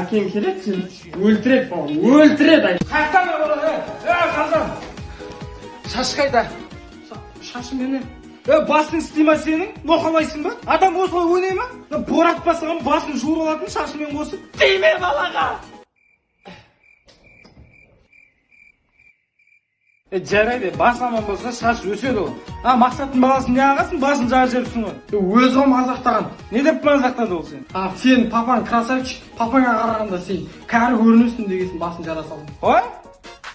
Әкең келеді, сені өлтіреді, бауырым, өлтіреді. Қаяқтан бала, е? Е, қазан. Шаш қайда? Шашым не? Е, басың істей ма сенің? Ноқалайсың ба? Адам осылай ойнай ма? Борат басқан басын жуырып алатын шашымен қосып. Тиме балаға! Е, жарайды, бас аман болса, шаш өседі ол. А, Мақсаттың баласын не ағасың, басын жарып жіберіпсің ғой. Е, өзі ғой мазақтаған. Не деп мазақтады ол сені? А, сенің папаң красавчик, папаңа қарағанда сен кәрі көрінесің дегесін басын жара салдым. Ой,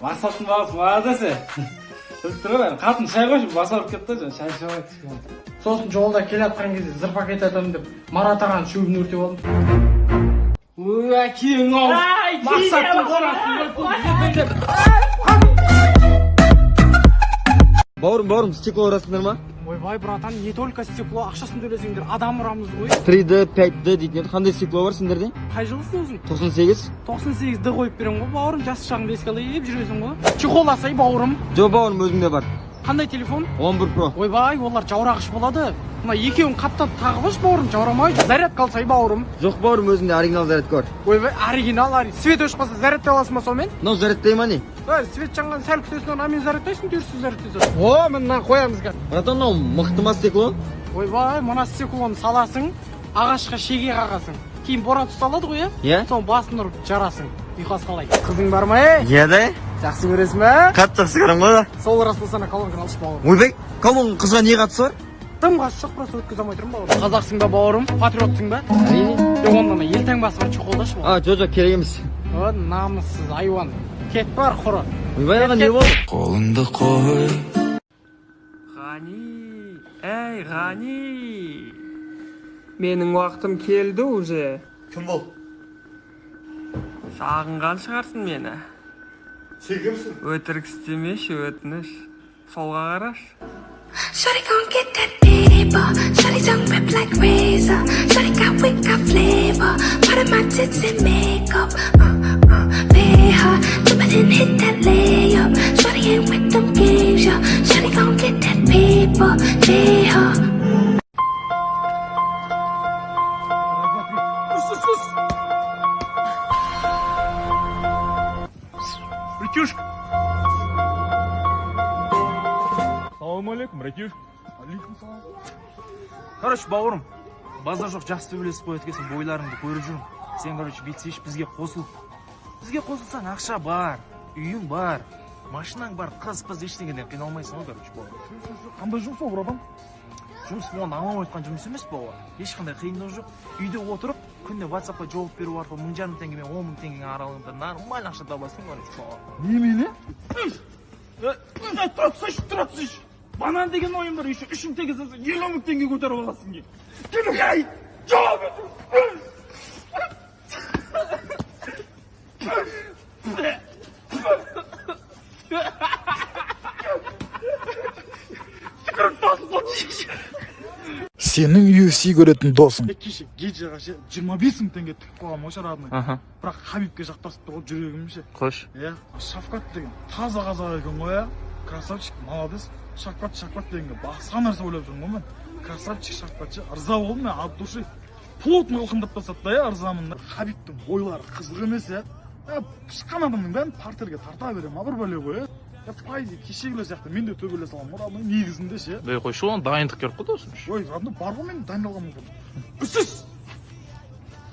Мақсаттың баласы молодец, е. Біліп тұр ғой бәрін. Қатын шай қойшы, бас ауырып кетті ғой, шай ішіп алайық кішкене. Сосын жолда келе жатқан кезде зырпа кете жатамын деп Марат ағаның шөбін өртеп алдым. Ой, әкең ау. Мақсаттың қорасын. Бауырым, бауырым, стекло ұрасыңдар ма? Ойбай, братан, не только стекло, ақшасын төлесеңдер, адам ұрамыз ғой. 3D, 5D дейтін еді. Қандай стекло бар сендерде? Қай жылысың өзің? 98. 98 д қойып беремін ғой, бауырым, жас шағыңды еске алып жүресің ғой. Чехол алсай, бауырым. Жоқ, бауырым, өзімде бар. Қандай телефон? 11 Pro. Ойбай, олар жаурағыш болады. Мына екеуін қаптап тағып алшы, бауырым, жаурамай. Зарядка алсай, бауырым. Жоқ, бауырым, өзімде оригинал зарядка бар. Ойбай, оригинал, свет өшіп қалса, зарядтай аласың ба сонымен? Мынау зарядтай ма не? Ой, свет жанған сәл күтесің, анамен зарядтайсың, теріссіз зарядтайсың. О, мына қоямыз қазір. Братан, мынау мықты ма стекло? Ойбай, мына стеклоны саласың, ағашқа шеге қағасың. Кейін борат ұсталады ғой, иә? Иә. Соның басын ұрып жарасың. Ұйқас қалай? Қызың бар ма, ей? Иә да. Жақсы көресің ба? Қатты жақсы көремін ғой да. Сол рас болса, ана колонканы алшы, бауырым. Ойбай, колонка қызға не қатысы бар? Тым қатысы жоқ, просто өткізе алмай тұрмын, бауырым. Қазақсың ба, бауырым? Патриотсың ба? Әрине. Е, онда ана елтаңбасы бар чехолдашы, бауырым. А, жоқ, жоқ, керек емес. О, намыссыз айуан. Кет бар, құры. Ойбай, аға, не болды? Қолыңды қой. Ғани, әй, Ғани. Менің уақытым келді уже. Кім бұл? Сағынған шығарсың мені. Сен кімсің? Өтірік істемеші, өтініш. Солға қарашы. Shorty gon' get that paper. Shorty tongue rip like razor. Shorty got wit, got flavor. Part of my tits and makeup. Pay her. Jump it and hit that layup. Shorty ain't with them games, yeah. Shorty gon' get that paper. Pay her. Ассалаумағалейкум, братишка. Короче, бауырым, базар жоқ, жақсы төбелесіп қояды екенсің, бойларыңды көріп жүрмін. Сен, короче, бүйтсейші, бізге қосыл. Бізге қосылсаң, ақша бар, үйің бар, машинаң бар, қыз пыз ештеңеден қиналмайсың ғой, короче, бауырым. Қандай жұмыс ол, братан? Жұмыс болғанда аман айтқан жұмыс емес, бауыр. Ешқандай қиындығы жоқ. Үйде отырып, күнде WhatsAppқа жауап беру арқылы 1500 теңге мен 10 000 теңгенің аралығында нормально ақша табасың, короче, бауыр. Немене? Тұра тұрсайшы, тұра тұрсайшы. Банан деген ойын бар, еще 3000 теңге салсаң, 50 000 теңге көтеріп аласың. Ай, жауап. Сенің UFC көретін досың. Кеше Гейджиға ше 25 000 теңге тігіп қойғанмын ғой ше, родной. Бірақ Хабибке жақтасып тұр ғой жүрегім ше. Қош. Иә, Шавкат деген таза қазақ екен ғой, иә. Красавчик, молодец. Шавкат, Шавкат дегенге басқа нәрсе ойлап жүрмін ғой мен. Красавчик Шавкат ше, ырза болдым мен от души. Плотно қылқындап тастады да, иә, ырзамын да. Хабибтің бойлары қызық емес, иә. Ә, шыққан адамның бәрін партерге тарта бере ма, бір бәле ғой, иә. Иә, по идее, кешегілер сияқты мен де төбелесе аламын ғой, родной, негізінде ше. Ей, қойшы, оған дайындық керек қой, досым. Ой, родной, бар ғой, мен дайындалғанмын ғой. Үсіз!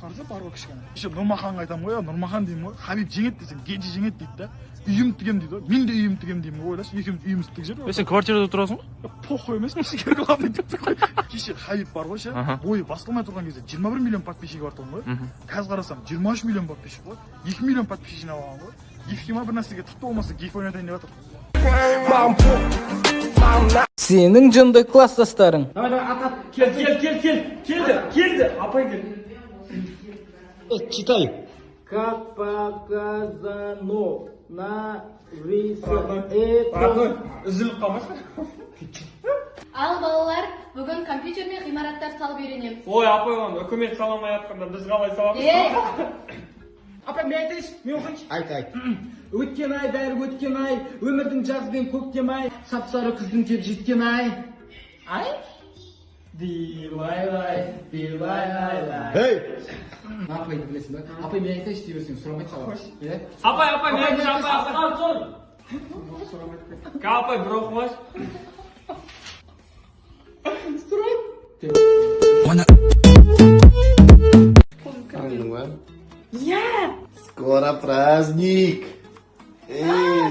Қараса, бар ғой кішкене. Еще Нұрмаханға айтамын ғой, иә, Нұрмахан деймін ғой. Хабиб жеңеді десем, Геджи жеңеді дейді да. Үйім тігемін дейді ғой. Мен де үйім тігемін деймін ғой, ойлашы, екеуміз үйімізді тігіп жіберіп. Сен квартирада тұрасың ғой? Похуй емес, бізге главный тіп қой. Кеше Хабиб бар ғой ше, бойы басылмай тұрған кезде 21 миллион подписчигі бар тұғын ғой. Қазір қарасам 23 миллион подписчик қой. 2 миллион подписчик жинап алған ғой. Гифке ма, бір нәрсеге тіпті болмаса гиф ойнатайын деп жатыр. Сенің жынды класстастарың. Давай, давай, ат, ат. Кел, кел, кел, кел. Келді, келді. Апай, кел. Читай. Как показано на рисунке. Үзіліп қалмашы. Ал, балалар, бүгін компьютермен ғимараттар салып үйренеміз. Ой, апай, оны үкімет сала алмай жатқанда біз қалай саламыз? Ей! Апай, мен айтайыншы, мен оқиыншы. Айт, айт. Өткен ай, бәрі өткен ай, өмірдің жаз бен көктем ай, сап-сары күздің кеп жеткен ай. Ай? Дилай-лай, дилай-лай-лай. Ей! Апайды білесің ба? Апай, мен айтайыншы дей берсең, сұрамайды саған. Иә? Апай, апай, мен айтайыншы, апай, апай. Апай, бір оқымашы. Иә! Скоро праздник! Эй,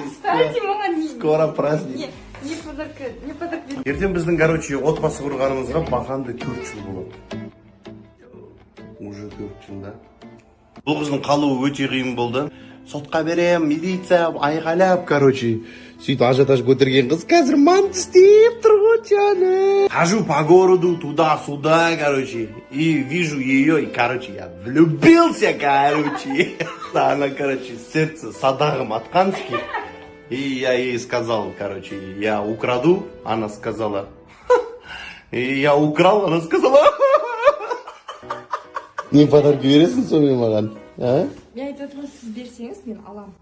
Кстати, маған не скоро праздник. Не подарка, не подарок. Ертең біздің, короче, отбасы құрғанымызға бақандай 4 жыл болады. Уже 4 жыл да. Бұл қыздың қалуы өте қиын болды. Сотқа берем, милиция, айғайлап, короче. Сөйтіп ажиотаж көтерген қыз қазір манты істеп тұр ғой, жаным. Хожу по городу туда-сюда, короче, и вижу ее, и, короче, я влюбился, короче. Она, короче, сердце садағым атқанский. И я ей сказал, короче, я украду. Она сказала. И я украл, она сказала. Не подарки бересің сонымен маған? А? Мен айтып отырмын, сіз берсеңіз, мен аламын.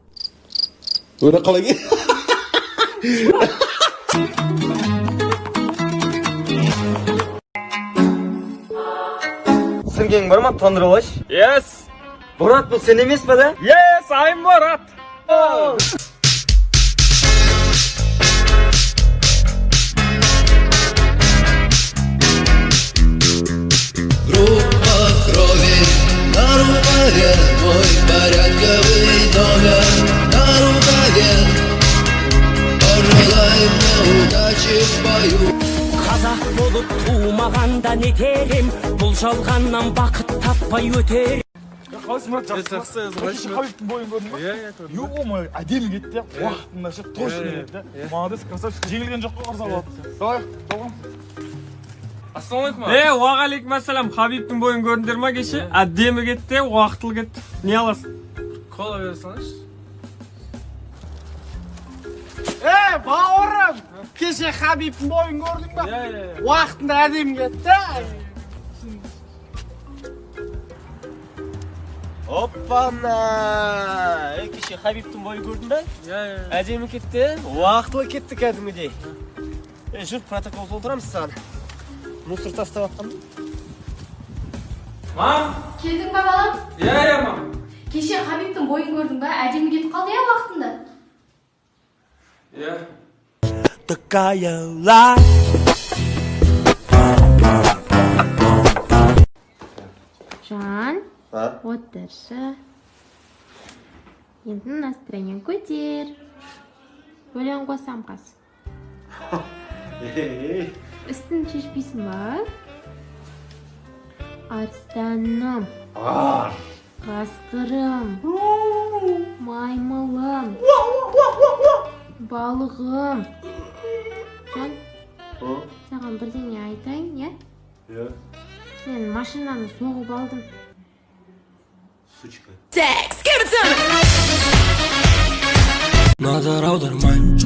Өлі қалай? Сіргең бар ма, тондырып алайыншы. Yes. Борат, бұл сен емес па да? Yes, I'm Борат. Группа крови на рукаве, мой порядковый номер на рукаве. Пожелай мне удачи в бою. Қазақ болып тумағанда не терем, бұл жалғаннан бақыт таппай өтер. Қалайсың, брат, жақсы? Кеше Хабибтің бойын көрдің ба? Иә, иә, көрдім. Ё-моё, әдемі кетті, уақытында ше, точно кетті. Молодец, красавчик, жеңілген жоқ қой, қарсы алады. Давай, жолығамыз. Ассалаумағалейкум. Е, уағалейкум ассалам. Хабибтің бойын көрдіңдер ма кеше? Әдемі кетті, уақытылы кетті. Не аласың? Кола бере салыңызшы. Ей, бауырым, кеше Хабибтің бойын көрдің ба? Иә, иә, иә. Уақытында әдемі кетті. Оппана! Ей, кеше Хабибтің бойын көрдің ба? Иә, иә. Әдемі кетті, уақытылы кетті кәдімгідей. Е, жүр, протокол толтырамыз саған. Мусор тастап жатқан. Мам! Келдің ба, балам? Иә, иә, мам. Кеше Хабибтің бойын көрдің ба? Әдемі кетіп қалды, иә, уақытында. Иә. Такая ла. Жан, А? отыршы. Енді настроение көтер. Өлең қосам қазір. Ей, Үстін шешпейсің ба? Арыстаным, қасқырым, маймылым, балығым. Жан, саған бірдеңе айтайын, иә? Иә. Мен машинаны соғып алдым. Сучка. Назар аудармаймын.